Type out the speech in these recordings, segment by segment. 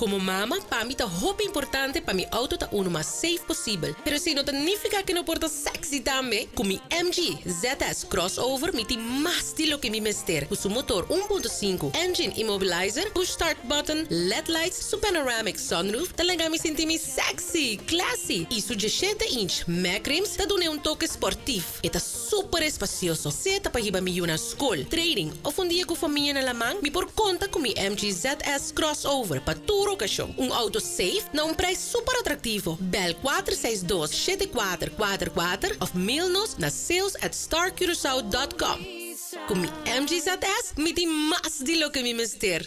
Komo mama, pa mi ta hopi importante pa mi outo ta unu mas safe posibel. Pero esei no ta nifiká ku no por ta sexy tambe. Ku mi MG ZS Crossover mi tin mas di loke mi mester. Ku su motor 1.5, engine immobilizer, push start button, led lights, su panoramic sunroof ta laga mi sinti mi sexy, classy i su 17 inch mag rims ta dun'é un toke sportief. E ta super espasioso, sea ta pa hiba mi yu na skol, training òf un dia ku famia na laman, mi por konta ku mi MG ZS Crossover pa tur okashon. Un outo safe na un prijs super atraktivo. Bel 462 7444 òf mail nos na sales@starcuracao.com. Ku mi MG ZS mi tin mas di loke mi mester.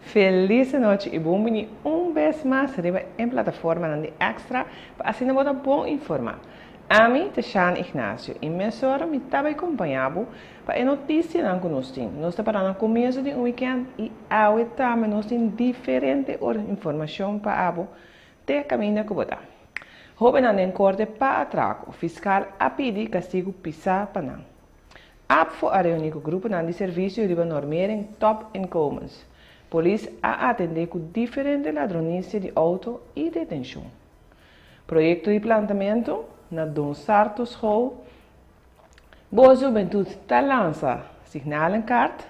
Felis anochi y bon bini un bes mas riba e plataformanan di Extra pa asina bo ta bon informa. Ami ta Shan Ignacio y mesora mi ta bay compaña bo pa e noticianan cu nos tin. Nos ta para na comienzo di un weekend y awe tambe nos tin diferente informacion pa abo te caminda cu bo ta. Hobennan den corte pa atraco, fiscal a pidi castigo pisa pa nan. APFO a reuní ku gruponan di servisio riba normering topinkomens. Polis a atendé ku diferente ladronisia di outo i detenshon. Proyekto di plantamentu na Don Sarto School, Bo Hubentut ta lansa signalenkart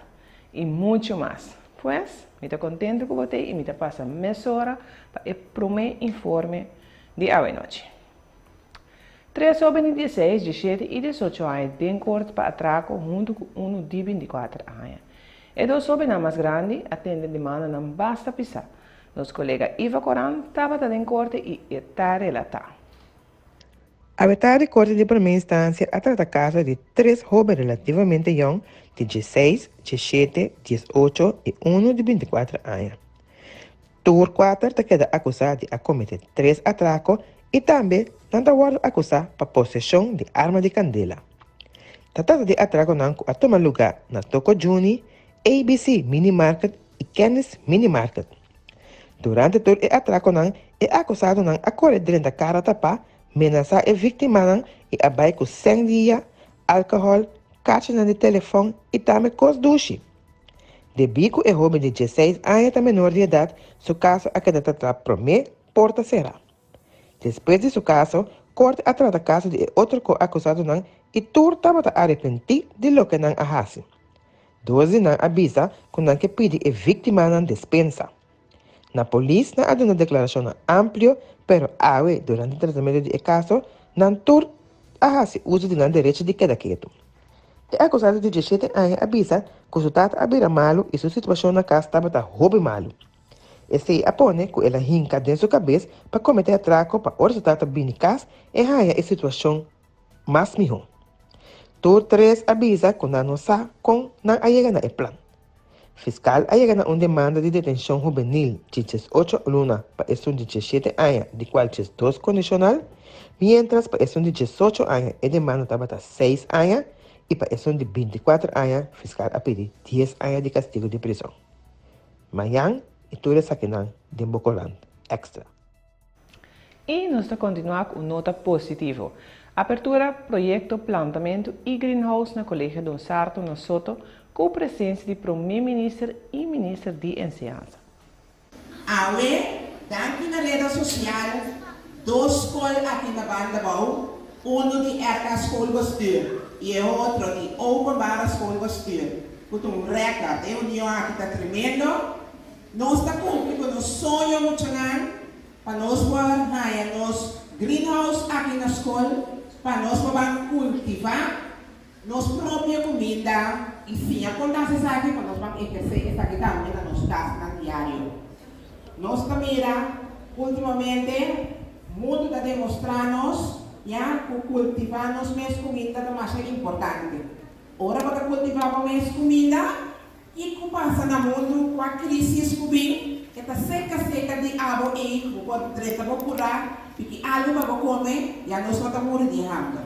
i muchu mas. Pues, mi ta kontentu ku bo t'ei i mi ta pasa mesora pa e promé informe di awenochi. Tres hóben di dieseis, dieshete i diesocho aña den kort pa atrako huntu ku unu di 24 aña. E dos hóbennan mas grandi a tende demandanan basta pisá. Nos kolega Iva Koran tabata den korte i e ta relatá. Awe tardi Korte di Promé Instansia a trata kaso di tres hóben relativamente yòn di 16, 17, 18 i unu di 24 aña. Tur kuater ta keda akusá di a kometé tres atrako i tambe nan ta wòrdu akusá pa poseshon di arma di kandela. Ta trata di atrakonan ku a tuma lugá na Toko Juni, ABC Mini Market i Kenny's Mini Market. Durante tur e atrakonan e akusadonan a kore drenta kara tapá, menasá e víktimanan i a bai ku sèn dia, alkohòl, karchinan di telefòn i tambe kos dushi. Debí ku e hóben di 16 aña ta menor di edat, su kaso a keda tratá promé porta será. Despues di su kaso, korte a trata kaso di e otro ko-akusadonan i tur tabata arepentí di loke nan a hasi. Dos di nan a bisa ku nan ke pidi e víktimanan despensa. Na polis nan a duna deklarashonnan amplio, pero awe durante tratamentu di e kaso, nan tur a hasi uso di nan derecho di keda ketu. E akusado di 17 aña a bisa ku su tata a bira malu i su situashon na kas tabata hopi malu. Esei a pone ku el a hinka den su kabes pa kometé atrako pa ora su tata bini kas e haña e situashon mas mihó. Tur tres a bisa ku nan no sa kon nan a yega na e plan. Fiskal a yega na un demanda di detenshon hubenil di 18 luna pa esun di 17 aña, di kual 12 kondishonal, miéntras pa esun di 18 aña e demanda tabata 6 aña i pa esun di 24 aña fiskal a pidi 10 aña di kastigu di prizòn. Mañan i tur esakinan den bo korant Extra. I nos ta kontinuá ku un nota positivo. Apertura proyekto plantamentu i greenhouse na Kolegio Don Sarto na Soto ku presensia di Promé Minister i Minister di Enseñansa. Awe, danki na reda sosial, dos skol aki na Banda Bou, unu di RK Schoolbestuur i e otro di Openbare Schoolbestuur, ku ta un rèkòrt. E union aki ta tremendo. Nos ta kumpli ku nos soño, muchanan, pa nos por haña nos greenhouse aki na skol, pa nos por ban kultivá nos propio kuminda i siña kon ta hasi esaki pa nos ban ehersé esaki tambe na nos kasnan diario. Nos ta mira últimamente mundu ta demostrá nos ya ku kultivá nos mes kuminda ta masha importante. Ora bo ta kultivá bo mes kuminda, Kiko pasa na mundu, kua krísis ku bin, e ta seka seka di abo ei, bo por drenta bo kurá, piki algu pa bo kome, ya nos no ta muri di hamber.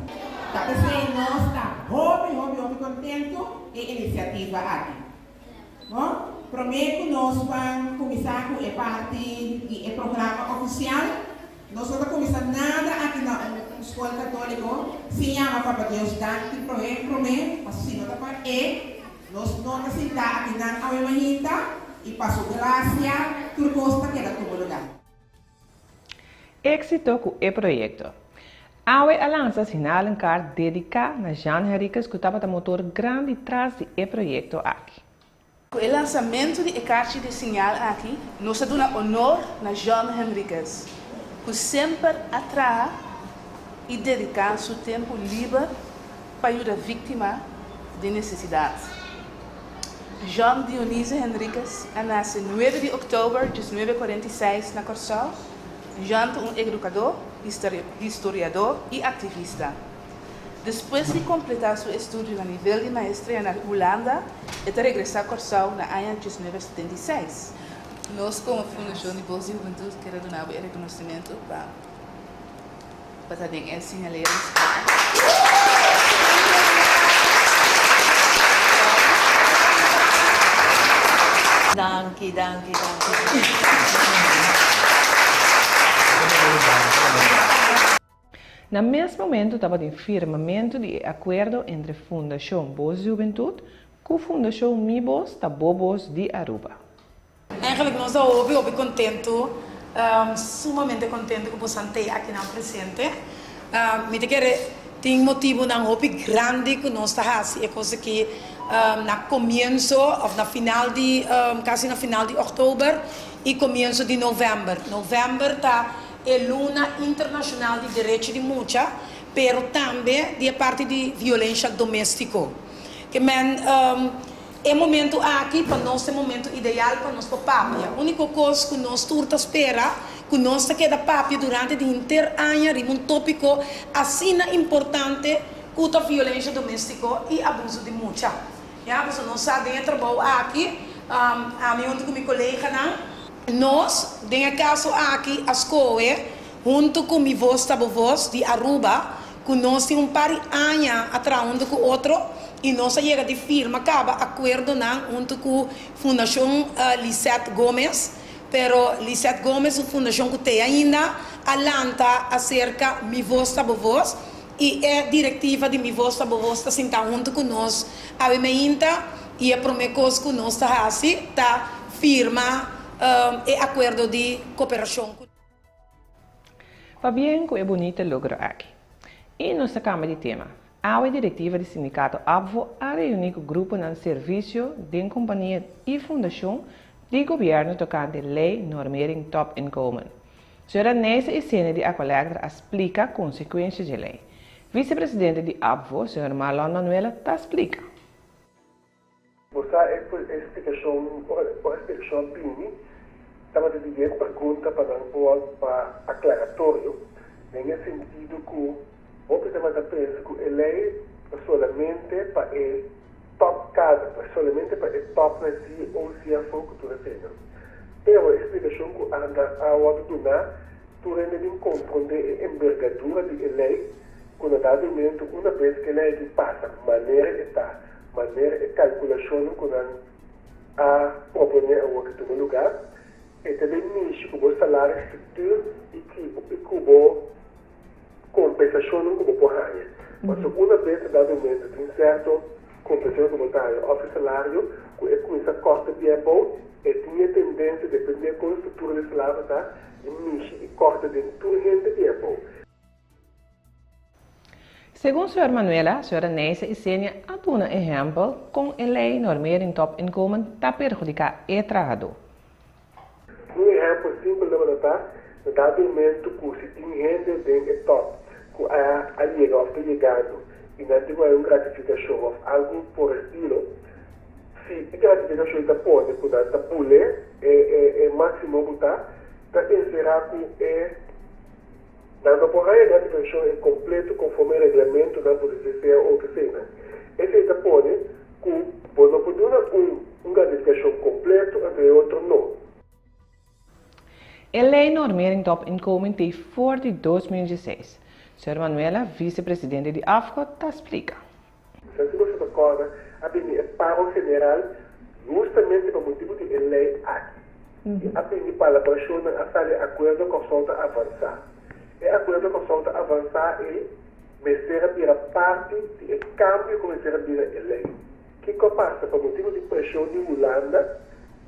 Ta p'esei nos ta hopi hopi hopi kontentu e inisiativa aki. No, promé ku nos ban kuminsá ku e parti di e programa ofisial, nos no ta kuminsá nada aki na un skol katóliko sin yama Papa Dios danki promé promé, pasobra si no ta pa e, Nos no ta sintá akinan awe mainta i pa su grasia tur kos ta keda tuma lugá. Éxito ku e proyekto. Awe a lansa signalenkaart dediká na Jean Henriquez ku tabata motor grandi tras di e proyekto aki. Ku e lansamentu di e karchi di siñal aki nos a duna honor na Jean Henriquez ku semper a traha i dediká su tempu liber pa yuda víktima di nesesidat. Jean Dionise Henriquez a nase nuebe di òktober 1946 na Kòrsou. Jean ta un edukadó, historiadó i aktivista. Despues di kompletá su estudio na nivel di maestria na Hulanda, e ta regresá Kòrsou na aña 1976. Nos komo Fundashon di Bos di Hubentut kier a duna bo e rekonosementu pa. Pa ta den e siñaleringskaart. Danki, danki, danki. Na mes momento tabatin firmamentu di e akuerdo entre Fundashon Bos di Hubentut ku Fundashon Mi Bos ta Bo Bos di Aruba. Eigenlijk nos ta hopi hopi kontentu, sumamente kontentu ku bosan t'ei akinan presente. Mi ta kere tin motibunan hopi grandi ku nos ta hasi e kos aki na komienso òf na final di kasi na final di òktober i komienso di novèmber. Novèmber ta e luna internashonal di derecho di mucha, pero tambe di e parti di violensha doméstiko. Ke men. E momentu aki pa nos ta e momentu ideal pa nos por papia. Úniko kos ku nos tur ta spera ku nos ta keda papia durante di henter aña riba un tópiko asina importante ku ta violensha doméstiko i abuso di mucha. Ya, pasobra nos sa den e trabou aki, ami huntu ku mi koleganan, nos den e kaso aki a skohe huntu ku Mi Voz Ta Bo Voz di Aruba ku nos tin un par di aña a traha huntu ku otro i nos a yega di firma kaba akuerdonan huntu ku Fundashon Lisette Gomes, pero Lisette Gomes su fundashon ku te ainda a lanta aserka Mi Voz Ta Bo Voz i e direktiva di Mi Voz Ta Bo Voz ta sinta huntu ku nos awe meinta i e promé kos ku nos ta hasi ta firma e akuerdo di koperashon ku. Pabien ku e bunita logro aki. I nos ta kambia di tema. Awe direktiva di sindikato ABVO a reuní ku gruponan servisio den kompania i fundashon di gobièrnu tokante Lei Normering Topinkomen. Señora Neisa Isenia di Aqualectra a splika konsekuensha dje lei. Visepresidente di ABVO, señor Marlon Manuela ta splika. Bo sa e splikashon, ora e splikashon a bini, tabata di e pregunta pa nan por pa aklaratorio, den e sentido ku hopi tabata pensa ku e lei ta solamente pa e top kader, ta solamente pa e topnan CEO, CFO ku tur eseinan. Pero e splikashon ku a a wòrdu duná, tur hende bin komprondé e embergadura di e lei, ku na dado momento una bes ku e lei aki pasa manera e ta, Manera e kalkulashonnan ku nan a proponé awor ke tuma lugá, e ta den mishi ku bo salario struktur i i ku bo kompensashonnan ku bo por haña. Pasobra una bes ta dado momento tin sèrto kompensashon ku bo ta haña òf e salario ku e kuminsá kòrta bia abou, e tin e tendensia, dependé kon e struktura di salario ta, di mishi i kòrta den tur hende bia abou. Segun Sra. Manuela, Sra. Neisa i Senia a duna ehèmpel kon e lei Normering Topinkomen ta perhudiká e trahadó. Un ehèmpel simpel tabata ta na dado momento ku si tin hende den e tòp ku a a yega òf ta yegando i nan tin ku haña un gratifikashon òf algu por estilo, si e gratifikashon ta pone ku nan ta bule e e máksimo ku ta, ta enserá ku e. Nan no por haña gratifikashon en kompleto konforme e reglamentonan por di CCA o otro eseinan. Esei ta pone ku bo no por duna un. Un gratifikashon kompleto anto e otro no. E Lei Normering Topinkomen t'ei for di 2016. Sor Manuela, visepresidente di AFCO, ta splika. Sa si boso ta kòrda, a bini e paro general hustamente pa motibu di e lei aki. I a bini palabrashonnan, a sali Akuerdo Kòrsou ta Avansá. E Akuerdo Kòrsou ta Avansá ei mester a bira parti di e kambio ku mester a bira e lei. Kiko a pasa? Pa motibu di preshon di Hulanda,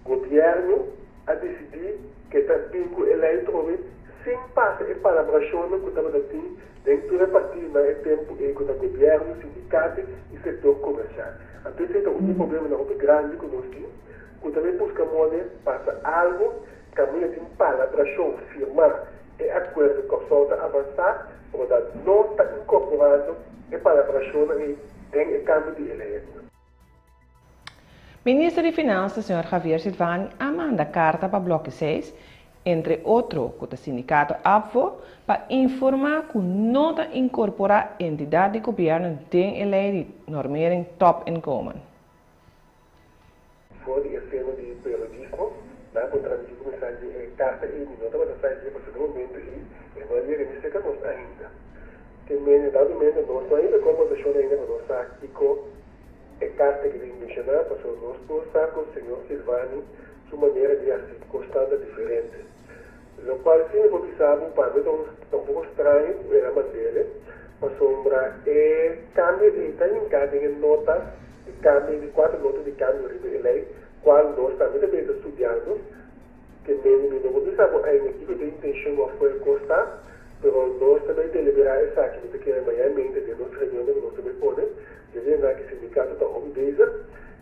gobièrnu a disidí ku e ta bin ku e lei trobe sin pasa e palabrashonnan ku tabata tin den tur e partidonan e tempu ei ku ta gobièrnu, sindikati i sektor komersial. Anto esei ta un di e problemanan hopi grandi ku nos tin, ku ta bai buska mone pasa algu kaminda tin palabrashon firmá e akuerdo Kòrsou ta avansá, pero ta no ta inkorporando e palabrashonnan ei den e kambio di e lei aki. Minister di Finansa señor Javier Silvani a manda karta pa Bloke seis, entre otro ku ta sindikato ABVO, pa informá ku no ta inkorporá entidat di gobièrnu den e lei di normering topinkomen. For di e seno di periodismo, nan a puntra mi kiko mi sa di e karta ei. Mi no tabata sa dje pasobra den momento ei e no a yega ni serka nos ainda. Te mende dado momento nos no a yega kombersashon ainda pa nos sa kiko e karta ki ta intenshoná pasobra nos tur sa ku señor Silvani su manera di hasi kosnan ta diferente. Lokual si mi por bisa bo pa mi ta un ta un poko straño ku el a mandele pasobra e kambio ei ta hinká den e notas di kambio di kuater nota di kambio riba e lei kual nos tambe ta bini ta studiando ke mende mi no por bisa bo ainda kiko ta e intenshon òf ku e kos ta pero nos ta bai deliberá esaki mi ta kere maña mente den nos reunionnan ku nos ta bai pone debí na ki sindikato ta hopi bezig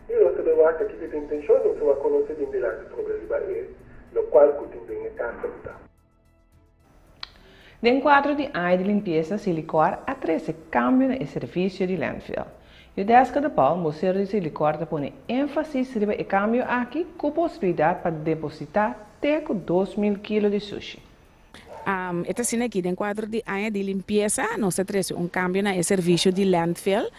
i nos ta bai wak ta kiko ta e intenshon nos ta wak kon nos ta bin dilanti trobe riba e lokual ku tin den e karta ku ta. Den kuadro di Aña di Limpiesa, Selikor a trese kambio na e servisio di landfill. Judeska de Paul, bosero di Selikor ta pone énfasis riba e kambio aki ku posibilidat pa depositá te ku 2000 kilo di sushi. E ta asina aki, den kuadro di Aña di Limpiesa nos ta trese un kambio na e servisio di landfill.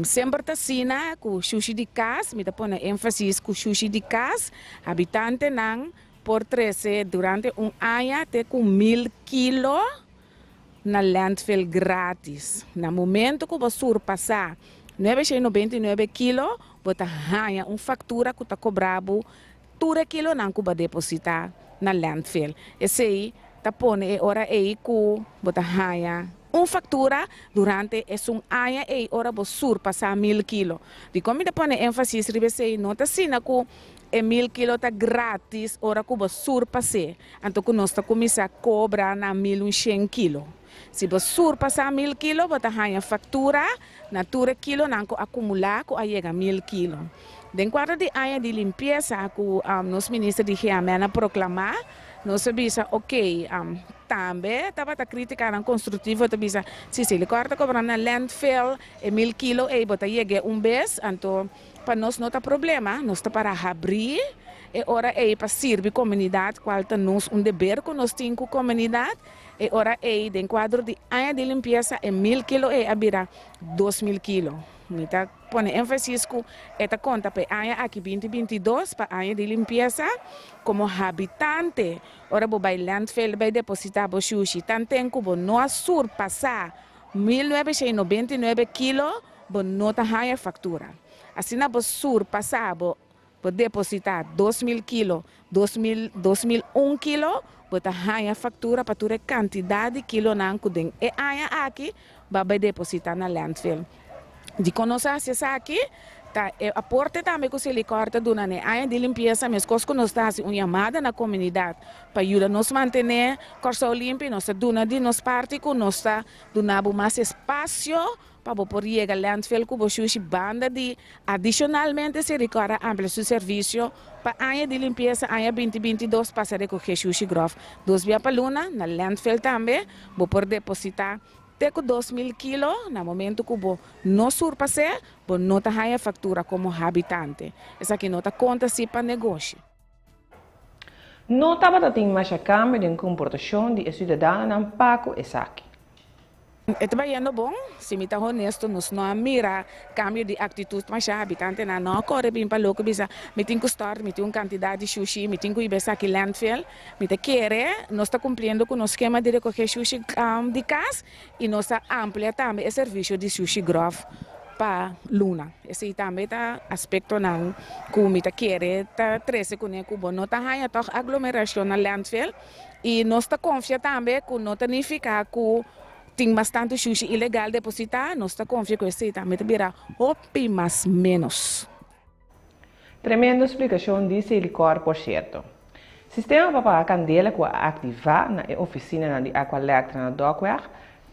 Semper ta asina ku shushi di kas, mi ta pone énfasis ku shushi di kas, habitantenan por trese durante un aña te ku 1000 kilo na landfill gratis. Na momento ku bo surpasá 999 kilo, bo ta haña un faktura ku ta kobra bo tur e kilonan ku bo a depositá na landfill. Esei ta pone e ora ei ku bo ta haña un faktura durante esun aña ei ora bo surpasá 1000 kilo. Dikon mi ta pone énfasis riba esei? No ta asina ku e 1000 kilo ta gratis ora ku bo surpas'é, anto ku nos ta kuminsá kobra na 1100 kilo. Si bo surpasá 1000 kilo, bo ta haña faktura na tur e kilonan ku a kumulá ku a yega 1000 kilo. Den kuadro di aña di limpiesa ku nos minister di GMN a proklamá, nos a bisa ok, tambe tabata krítikanan konstruktivo ta bisa, si Selikor ta kobra na landfill e 1000 kilo ei bo ta yeg'é un bes, anto pa nos no ta problema, nos ta para habrí e ora ei pa sirbi komunidat kual ta nos un deber ku nos tin ku komunidat. E ora ei den kuadro di aña di limpiesa e 1000 kilo ei a bira 2000 kilo. Mi ta pone énfasis ku e ta konta pa e aña aki 2022 pa aña di limpiesa komo habitante ora bo bai landfill bai depositá bo shushi tanten ku bo no a surpasá 1999 kilo bo no ta haña faktura. Asina bo surpasá bo bo depositá 2000 kilo, 2000, 2001 kilo, bo ta haña faktura pa tur e kantidat di kilonan ku den e aña aki bo a bai depositá na landfill. Dikon nos a hasi esaki? Ta e aporte tambe ku Selikor ta duna na e aña di limpiesa, meskos ku nos ta hasi un yamada na komunidat pa yuda nos mantené Kòrsou limpi, nos ta duna di nos parti ku nos ta duna bo mas espasio pa bo por yega landfill ku bo shushi banda di adishonalmente Selikor a amplia su servisio pa aña di limpiesa aña 2022 pasa rekohé shushi gròf dos bia pa luna na landfill tambe bo por depositá te ku 2000 kilo na momento ku bo no surpas'é bo no ta haña faktura komo habitante esaki no ta konta si pa negoshi. No tabata tin masha kambio den komportashon di e siudadanonan pa ku esaki. E ta bayendo bon, si mi ta honesto nos no a mira cambio di actitud masha, habitantenan no a core bin pa loco bisa mi tin cu stort, mi tin un cantidad di shushi, mi tin cu hiba esaki landfill, mi ta kere nos ta cumpliendo cu nos skema di recoge shushi di cas y nos a amplia tambe e servicio di shushi grof pa luna. Esey tambe ta aspectonan cu mi ta kere ta trece cune cu bo no ta haya toch aglomeracion na landfill. I nos ta konfia tambe ku no ta nifiká ku tin mas tantu shushi ilegal depositá, nos ta konfia ku esei tambe ta bira hopi mas ménos. Tremendo splikashon di Selikor por sierto. Sistema pa paga kandela ku a aktivá na e ofisinanan di Aqualectra na Dokweg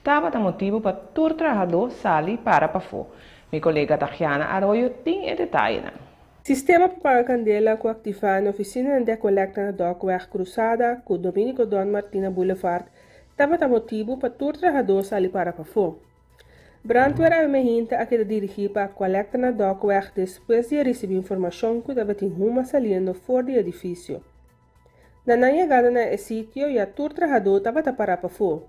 tabata motibu pa tur trahadó sali para pafó. Mi kolega Tagiana Arroyo tin e detayenan. Sistema pa paga kandela ku aktivá na ofisinanan di Aqualectra na Dokweg Krusada ku Dominico Don Martina Boulevard tabata motibu pa tur trahadó sali para pafó. Brandweer awe hinta a keda dirigí pa Aqualectra na Dokweg despues di a risibí informashon ku tabatin huma saliendo for di edifisio. Na nan yegada na e sitio ya tur trahadó tabata pará pafó.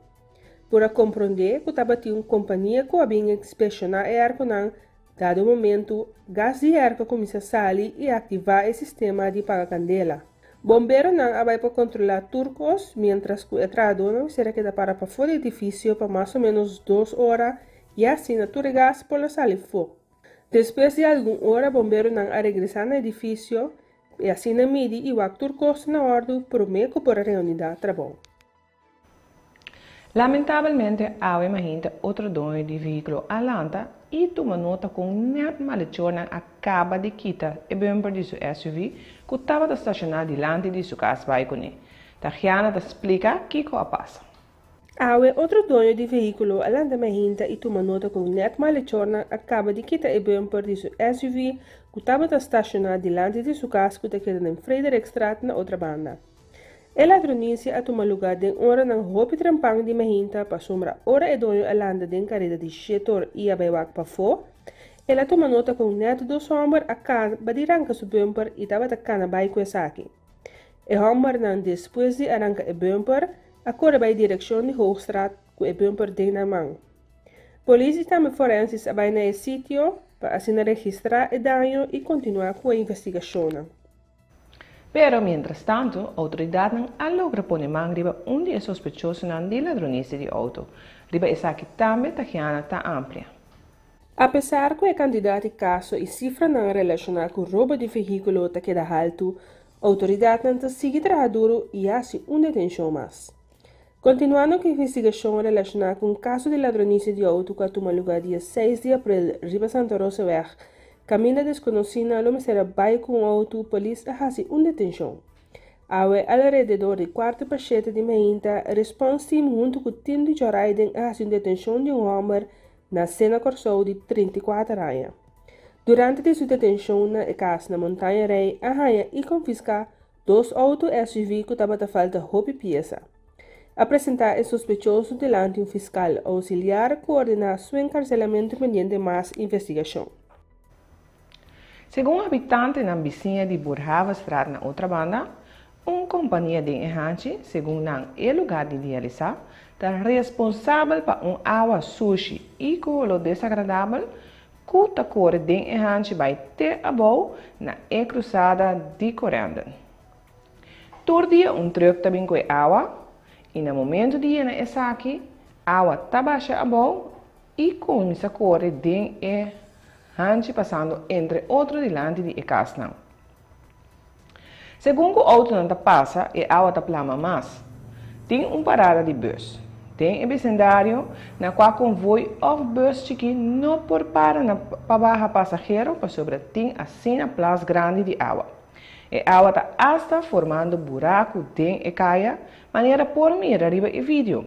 Por a komprondé ku tabatin un kompania ku a bin inspekshoná e arkonan Dado momento, gas di erko kuminsá sali i aktivá e sistema di paga kandela. Bomberonan a bai pa kontrolá tur kos, miéntras ku e trahadónan mester a keda para pafó di edifisio pa mas o ménos dos ora i asina tur e gas por lo sali fó. Despues di algun ora bomberonan a regresá na edifisio i asina midi i wak tur kos na òrdu promé ku por a reunidá trabou. Lamentabelmente awe mahinta otro doño di vehíkulo a lanta i tuma nota ku nèt malechornan a kaba di kita e bumper di su SUV ku tabata stashoná dilanti di su kas bai kuné. Tagiana ta splika kiko a pasa. Awe otro doño di vehíkulo a lanta mahinta i tuma nota ku nèt malechornan a kaba di kita e bumper di su SUV ku tabata stashoná dilanti di su kas ku ta keda den Frederikstraat na Otrabanda. E ladronisia a tuma lugá den oranan hopi trempan di mainta pasobra ora e doño a landa den kareda di shetor i a bai wak pafó, el a tuma nota ku nèt dos hòmber a kaba di ranka su bumper i tabata kana bai ku esaki. E hòmbernan despues di a ranka e bumper a kore bai direkshon di Hoogstraat ku e bumper den nan man. Polis i tambe forensis a bai na e sitio pa asina registrá e daño i kontinuá ku e investigashonnan. Pero mientrastantu, outoridatnan a logra pone man riba un di e sospechosonan di ladronisia di outo. Riba esaki tambe Tagiana ta amplia. Apesar ku e kantidat di kaso i sifranan relashoná ku robo di vehíkulo ta keda haltu, outoridatnan ta sigui traha duru i hasi un detenshon mas. Kontinuando ku investigashon relashoná ku un kaso di ladronisia di outo ku a tuma lugá dia seis di aprel riba Santa Rosaweg, kaminda deskonosínan lo mester a bai ku un outo, polis a hasi un detenshon. Awe alrededor di kuarto pa shete di mainta, Response Team huntu ku tim di Joraiden a hasi un detenshon di un hòmber na Sena Kòrsou di 34 aña. Durante di su detenshon na e kas na Montaña Rei a haña i konfiská Dos outo SUV ku tabata falta hopi piesa. A presentá e sospechoso dilanti un fiskal ousiliar ku ordená su enkarselamentu pendiente mas investigashon. Segun habitantenan bisiña di Boerhavestraat na Otrabanda, un kompania den e hanchi, segun nan e lugá di dialisá, ta responsabel pa un awa sushi i ku holó desagradabel Ku ta kore den e hanchi bai te abou na e krusada di Corendon. Tur dia un trùk ta bin ku e awa i na momentu di yena esaki, awa ta basha abou i kuminsá kore den e hanchi pasando entre otro dilanti di e kasnan. Segun ku outonan ta pasa, e awa ta plama mas. Tin un parada di bus den e bisendario na kua konvoi òf bus chikí no por para na pa baha pasahero pasobra tin asina plas grandi di awa. E awa ta asta formando buraku den e kaya manera por mira riba e video.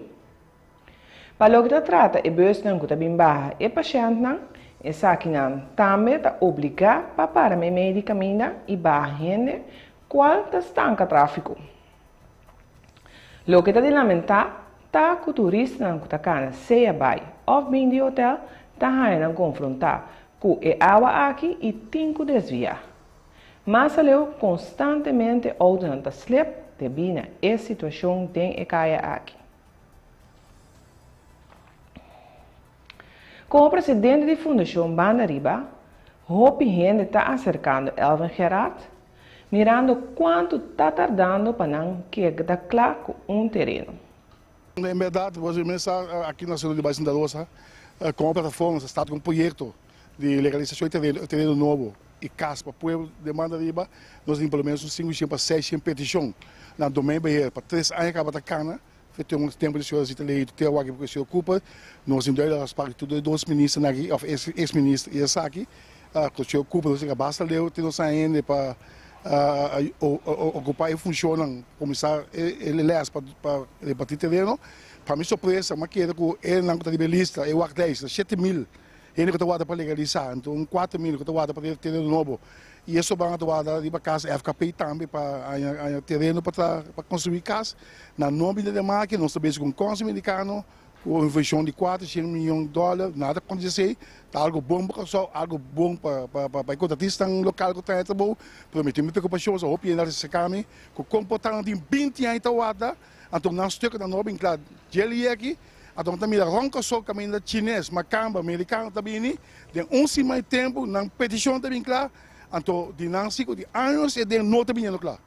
Pa loke ta trata e busnan ku ta bin baha e pashèntnan, esakinan tambe ta obligá pa para meimei di kaminda i baha hende kual ta stanka tráfiko. Loke ta di lamentá ta ku turistanan ku ta kana sea bai òf bin di hotèl ta haña nan konfrontá ku e awa aki i tin ku desviá. Mas aleu konstantemente outonan ta slep debí na e situashon den e kaya aki. Komo presidente di Fundashon Banda Riba, hopi hende ta aserkando Elvin Gerard, mirando kuantu ta tardando pa nan keda kla ku un tereno. En berdad, bo mes sa aki na Ciudad di Baai Santa Rosa, como plataforma nos a start cu un proyecto di legalisacion di tereno nobo y cas pa pueblo den banda riba. Nos tin por lo menos un cinco shen pa seis shen peticion na Domeinbeheer pa tres aña caba ta cana. Fe tin un tempo di señora Zita Leito te awaki porque señor Cooper nos tin duidelijk afspraak di tur e dos ministernan aki of ex minister y esaki cu señor Cooper nos a basta leu tin nos a hende pa ocupa e funcionnan cuminsa e les pa reparti tereno. Pa mi sorpresa mi a kere cu e nan cu ta riba e lista e wachtlijst ta 7000 hende cu ta warda pa legalisa anto un 4000 cu ta warda pa tereno nobo y e sobrang ta warda riba cas FKP tambe pa haña tereno pa traha pa construi cas. Na nomber di Demaque nos ta bezig cu un consul americano cu un inversion di 400 miyon dollar. Nada contra esey, ta algo bon pa Corsou, algo bon pa pa e contratistanan local cu traha e trabou, pero mi tin mi preocupacion, pasobra hopi hende a acerca mi cu con por ta nan tin 20 aña ta warda, anto nan stuknan no a bin cla djel yeki. Anto nan ta mira rond Corsou caminda chines, macamba, americano ta bini, den un siman di tempo nan peticion ta bin cla, anto di nan si cu di años e den no ta biniendo cla.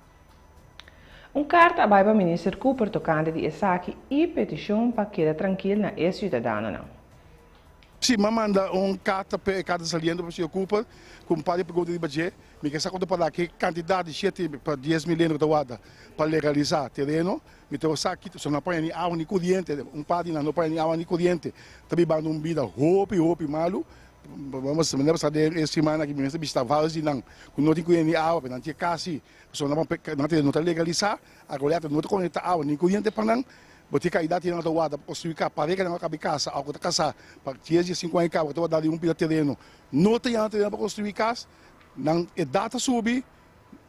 Un karta a bai pa Minister Cooper tokante di esaki i petishon pa keda trankil na e siudadanonan. Sí, m'a manda un karta p'e e karta saliendo pa señor Cooper ku un par di pregunta riba dje. Mi ke sa konta pa ki kantidat di shete pa 10,000 hende ku ta warda pa legalisá tereno. Mi ta sa ki pasobra no a paña ni awa ni koriente, un par di nan no paña ni awa ni koriente, ta bibando un bida hopi hopi malu. Vamos, mi a den e siman aki mi mester bishita varios di nan ku no tin koriente ni awa, pero nan tin kasi. Pasobra nan nan ta no ta legalisá, akoleta no ta konektá awa ni koriente pa nan. Bo tin kaidat di nan ta warda pa konstruí kas, pareha nan a kabi kasa òf ku ta kasá pa dies, diesinku aña kaba ku ta warda di un pida tereno. No ta yama tereno pa konstruí kas, nan edat ta subi,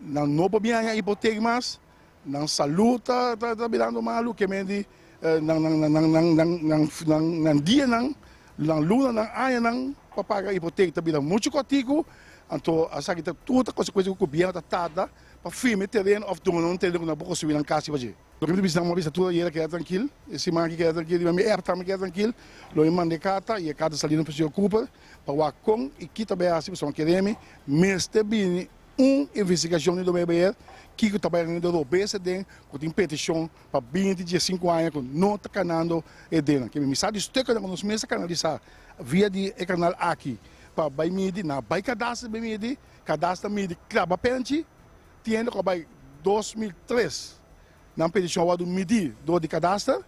nan no por bin haña hipotek mas, nan salú ta ta birando malu, ke men di nan nan nan nan nan nan nan nan dianan, nan lunanan, añanan pa paga hipotek ta bira muchu kòrtiku. Anto esaki ta tur ta konsekuensia ku gobièrnu ta tarda pa firma e tereno òf duna un tereno ku nan por konstruí nan kas riba dje. Loke mi ta bisa nan, mi a bisa tur ayera keda trankil, e siman aki keda trankil, riba mi app tambe keda trankil, lo mi manda e karta i e karta sali na señor Cooper pa wak kon i ki ta bai hasi pasobra kere mi mester bini un investigashon di Domebeheer kiko ta bai hasiendo robes aden ku tin petishon pa 20 15 aña ku no ta kanando e denan. Ke mi sa di stuknan ku nos mes a kanalisá via di e kanal aki pa bai midi, na bai kadastro bai midi, kadastro ta midi klaba penchi, tin hende ku a bai 2003 nan petishon a wòrdu midi dor di kadastro,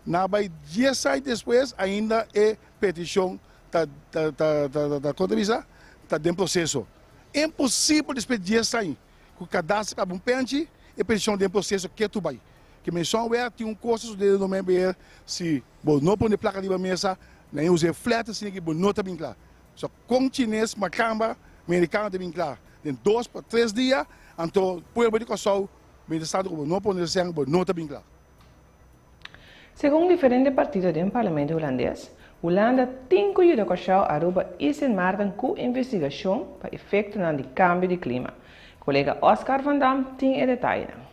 na bai dies aña despues ainda e petishon ta ta ta ta kon ta bisa ta den proseso. Imposibel despues di dies aña ku kadastro kaba un penchi e petishon den proseso ketu bai. Ke menshon wèr tin un kos ta sucede den Domeinbeheer si bo no pone plaka riba mesa, nan e usa e flat asina ki bo no ta bin kla. So kon chines, makamba, merikano ta bin kla den dos pa tres dia, anto pueblo di Kòrsou mientras tanto ku bo no pone sèn bo no ta bin kla. Segun diferente partido den Parlamento Hulandes, Hulanda tin ku yuda Kòrsou, Aruba i Sint Maarten ku investigashon pa efektonan di kambio di klima. Kolega Oscar van Dam tin e detayenan.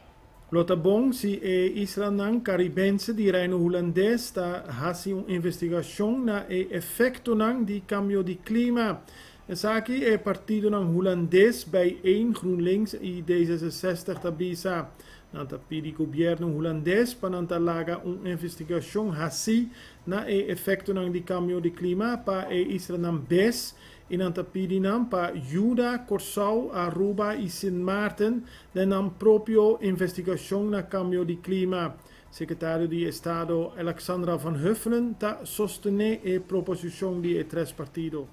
Lo ta bon si e islanan Karibense di Reino Hulandes ta hasi un investigashon na e efektonan di kambio di klima. Esaki e partidonan Hulandes Bijeen, GroenLinks i D66 ta bisa. Nan ta pidi gobièrnu Hulandes pa nan ta laga un investigashon hasi na e efektonan di kambio di klima pa e islanan bes i nan ta pidi nan pa yuda Kòrsou, Aruba i Sint Maarten den nan propio investigashon na kambio di klima. Sekretario di Estado Alexandra van Huffelen ta sostené e proposishon di e tres partido.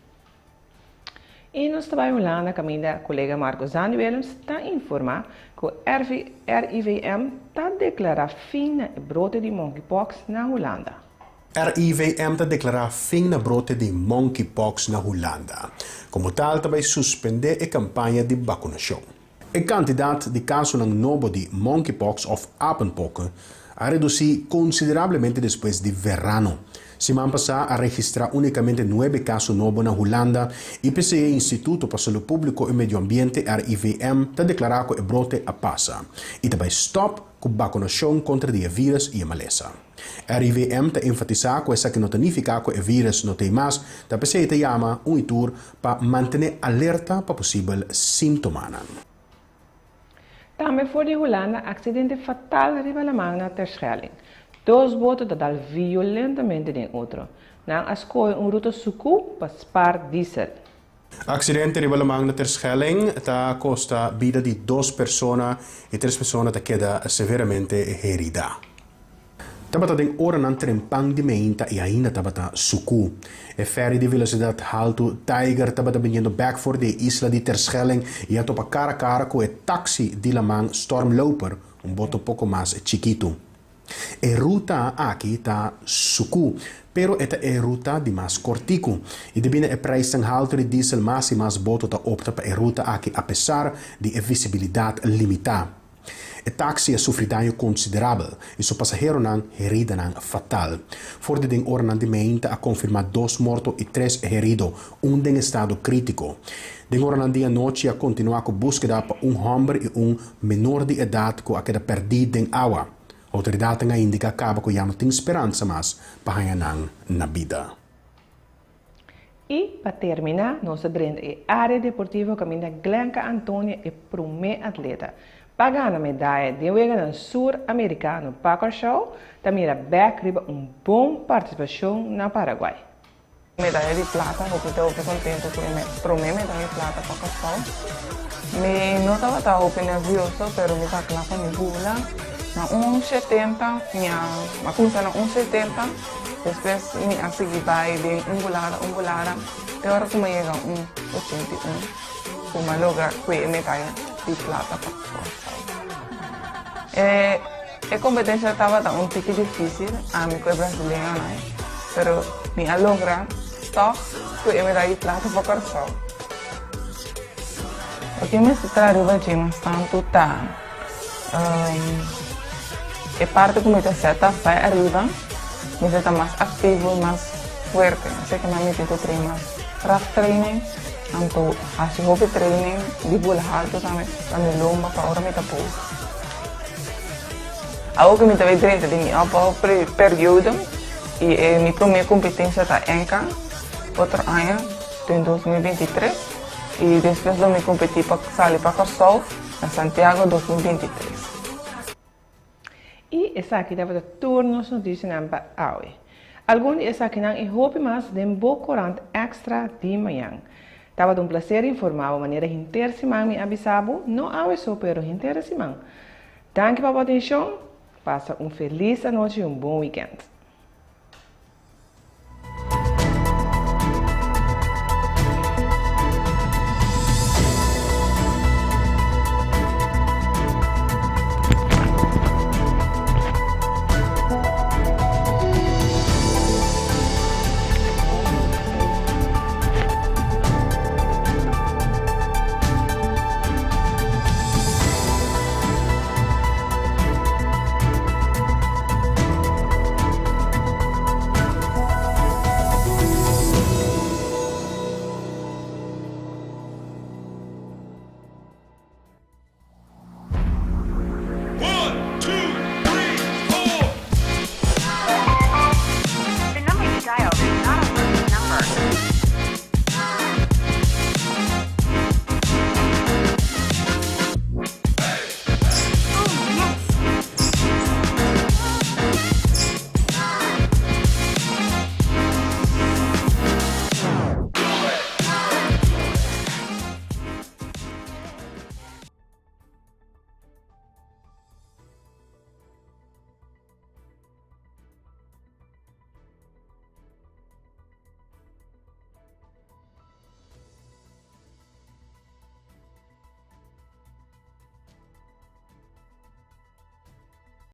I nos ta bai Hulanda kaminda kolega Marco Zandi Willems ta informá ku RIVM ta deklará fin na e brote di monkeypox na Hulanda. RIVM ta deklará fin na brote di monkeypox na Hulanda. Komo tal ta bai suspendé e kampaña di bakunashon. E kantidat di kasonan nobo di monkeypox òf apenpokken. a redusí konsiderablemente despues di verano. Siman pasá a registrá únikamente nuebe kaso nobo na Hulanda i p'esei e Instituto pa Salú Públiko i Medio Ambiente, RIVM, ta deklará ku e brote a pasa i ta bai stòp ku bakunashon kontra di e vírus i e malesa. RIVM ta enfatisá ku esaki no ta nifiká ku e vírus no t'ei mas, ta p'esei ta yama un i tur pa mantené alerta pa posibel síntomanan. Tambe for di Hulanda aksidente fatal riba laman na Terschelling. Dos boto ta dal violentamente den otro. Nan a skohe un ruta sukú pa spar diesel. Aksidente riba laman na Terschelling ta kosta bida di dos persona i tres persona ta keda severamente heridá. Tabata den oranan trempan di meinta i ainda tabata sukú. E fèri di velosidat haltu Tiger tabata biniendo bèk for di e isla di Terschelling i a topa kara kara ku e taksi di laman Stormloper, un boto poko mas chikitu. E ruta aki ta sukú, pero e ta e ruta di mas kòrtiku. I debí na e preisnan haltu di diesel mas i mas boto ta opta pa e ruta aki apesar di e visibilidat limitá. E taksi a sufri daño konsiderabel i su pasaheronan heridanan fatal. For di den oranan di meinta a konfirmá dos morto i tres herido, un den estado krítiko. Den oranan di anochi a kontinuá ku búskeda pa un hòmber i un menor di edat ku a keda pèrdí den awa. Outoridatnan a indiká kaba ku ya no tin speransa mas pa haña nan na bida. I pa terminá nos ta drenta e área deportivo kaminda Glenka Antonia e promé atleta pa gana medaya den Weganan Sur Amerikano pa Kòrsou ta mira bèk riba un bon partisipashon na Paraguay. Medaya di plata, hopi ta hopi contento cu e prome medaya di plata pa Kòrsou. Mi no tabata hopi nervioso pero mi ta kla pa mi bula. Na un shetenta mi a a cuminsa na un shetenta despues mi a sigui bay den un bulada un bulada te ora cu mi a yega un 81 cu mi a logra cu e medaya di plata pa Kòrsou. E E kompetensia tabata un tiki difísil ami ku e brasileñonan, pero mi a logra tòg ku e medaya di plata pa Kòrsou. Loke mi mester traha riba dje mas tantu ta e parti ku mi ta seta bai ariba, mester ta mas aktivo i mas fuerte. Esei ke mi tin ku train mas krachttraining, anto hasi hopi training di bula haltu tambe pa mi lomba pa ora mi ta pous. Awor ku mi ta bai drenta den mi opbouw periodo i e mi promé kompetensia ta NK otro aña den 2023 i despues lo mi kompetí pa sali pa Kòrsou na Santiago 2023. I esaki tabata tur nos notisianan pa awe. Algun di esakinan i hopi mas den bo korant Extra di mañan. Tabata un placer informa bo manera henter siman mi a bisa bo, no awe so pero henter e siman. Danki pa bo atencion, pasa un feliz anochi i un bon weekend.